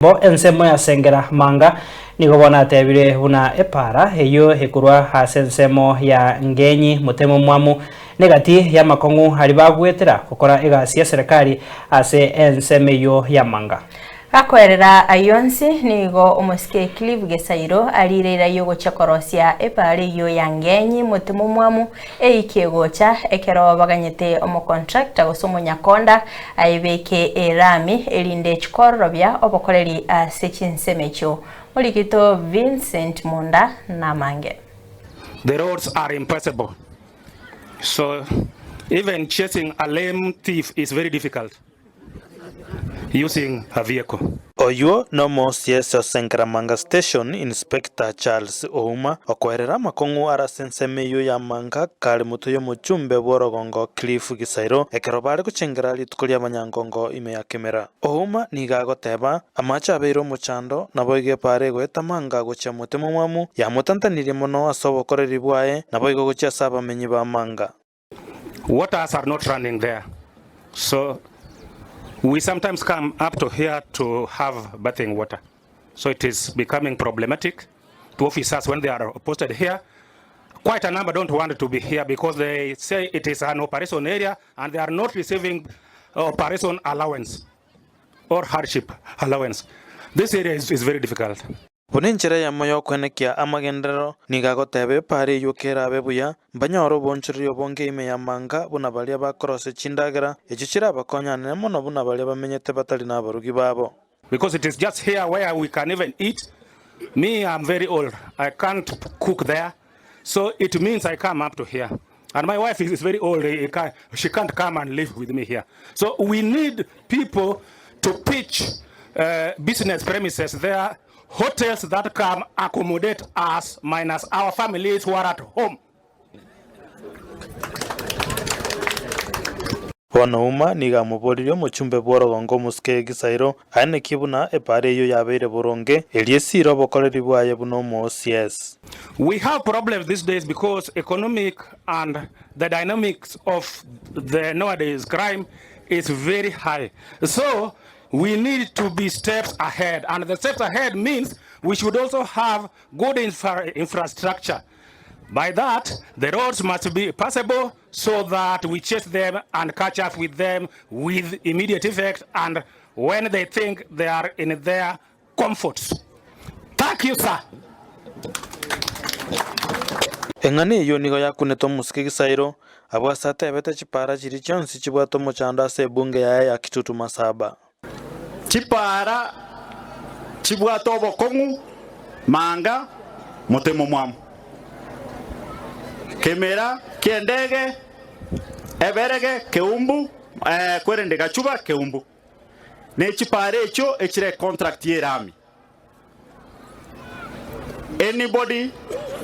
Bo ensemo ya Sengera Manga nigo bono atebire buna epaara eyio ekorwa ase ensemo ya Ngenyi Motemo Mwamu negati y'amakong'u aria bagwetera gokora egasi y'eserekari ase ensemo eyio ya Manga. Gakoerera ayio onsi, nigo omosike Clive Gesairo ariire eira y'ogochia korosia epaara eyio ya Ngenyi Motemo Mwamu Eiki egocha, ekero baganyete omocontractor gose omonyakonda ayebeke erami, erinde chikororobia obokoreri ase chinsemo echio. Morikito Vincent Munda namange. The roads are impassable so even chasing a lame thief is very difficult. Using a vehicle. Oyio nomosiesi o Senkeramanga Station, Inspector Charles Ouma, okoerera amakong'u are ase ensemo eyio ya Manga kare motwe y'omochumbe bw'orogongo Cliff Gisairo ekero bare gochengera rituko ri'abanyangongo ime ya Kemera. Ouma nigo agoteba, Amache abeire omochando, naboigo epaara egoeta Manga gochia mote momwamu yamotantanirie mono ase obokoreri bwaye, naboigo gochia ase abamenyi ba Manga. Waters are not running there so we sometimes come up to here to have bathing water so it is becoming problematic to officers when they are posted here quite a number don't want to be here because they say it is an operation area and they are not receiving operation allowance or hardship allowance this area is, is very difficult Buna enchera eyemo y'okwenekia amagenderero, nigo agoteba epaara eyio kerabe buya, mbanyore oboonchoreria obonge ime y'amanga buna baria bakorosia chindagera, echio chirabakonyanere mono buna baria bamenyete batari nabarugi babo. Because it is just here where we can even eat, me I'm very old, I can't cook there, so it means I come up to here and my wife is very old, she can't come and live with me here. So we need people to pitch uh, business premises there, hotels that can accommodate us minus our families who are at home. Bono Ouma nigo amoboririe omochumbe bw'orogongo omosike Egisairo, aenekie buna epaara eyio yabeire boronge, erio esiire obokoreri bwaye buna omoosi. We have problems these days because economic and the dynamics of the nowadays crime is very high. So we need to be steps ahead and the steps ahead means we should also have good infra infrastructure. By that, the roads must be passable so that we chase them and catch up with them with immediate effect and when they think they are in their comforts. Thank you, sir. Eng'ana eyio nigo yakunete omosike Gisairo, abwo ase atebete chipaara chiria chionsi chibwate omochando ase ebunge yaye ya Kitutu Masaba. Chipaara chibwate obokong'u, manga, mote momwamu. Kemera ki'endege, eberege, keumbu, kwerende gachuba, keumbu. Ne chipaara echio echire econtract y'erami. Anybody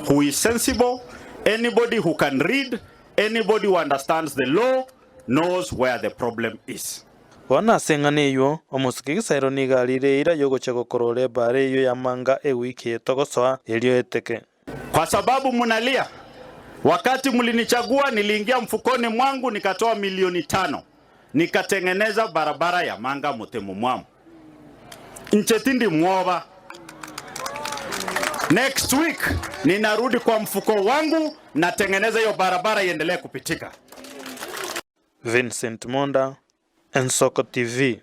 who is sensible, anybody who can read, anybody who understands the law knows where the problem is. Bono ase eng'ana eyio, omosike Gisairo nigo ariire eira y'ogochia gokorora ebaara eyio y'amanga ewiki eye togosoa, erio eteke. Kwa sababu munalia, wakati mlinichagua niliingia mfukoni mwangu nikatoa milioni tano nikatengeneza barabara ya Manga Mutemumwamu. Inche tindi mwoba. Next week ninarudi kwa mfuko wangu natengeneza hiyo barabara iendelee kupitika. Vincent Monda, Ensoko TV.